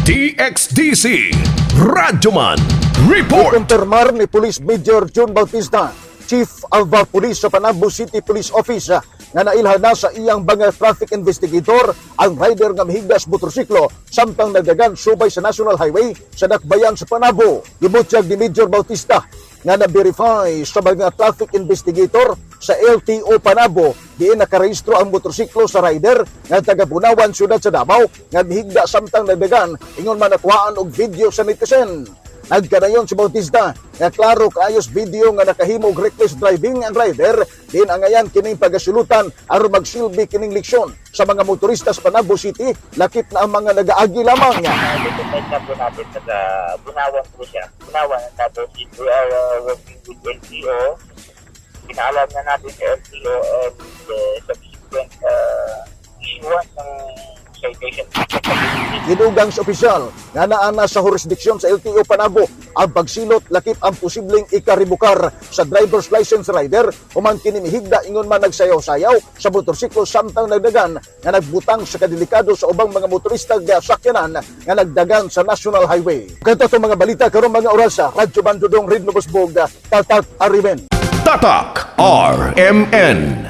DXDC Radyoman Report. Ikumpirmar ni Police Major June Bautista, Chief of Police sa Panabo City Police Office, nga nailhan na sa iyang mga traffic investigator ang rider nga mihigda sa motorsiklo samtang nagdagan subay sa National Highway sa Dakbayan sa Panabo. Gibutyag ni Major Bautista nga na-verify sa mga traffic investigator sa LTO Panabo diin nakarehistro ang motorsiklo sa rider nga taga Bunawan, siyudad sa Davao, nga mihigda samtang nagdagan, ingon man nakuhaan og video sa netizen. Nagkanayon si Bautista nga klaro kaayos video nga nakahimo og reckless driving ang rider, din angayan kining pagasilutan aron magsilbi kining leksyon sa mga motorista sa Panabo City, lakip na ang mga nagaagi lamang. Na-identify na po natin, taga Bunawan po siya. Bunawan, tapos we are working with LTO. Pinaalam na natin sa LTO and subsequent issuance ng citation. Gidugang sa opisyal nga naa na sa jurisdiksyon sa LTO Panabo ang pagsilot, lakip ang posibleng ikaribukar sa driver's license rider human kini mihigda, ingon man nagsayaw-sayaw sa motorsiklo samtang nagdagan nga nagbutang sa kadelikado sa ubang mga motorista nga sakyanan nga nagdagan sa National Highway. Kanto itong mga balita karong mga orasa. Radyo Bandudong Ridno Busbog, Tatak RMN. Tatak RMN.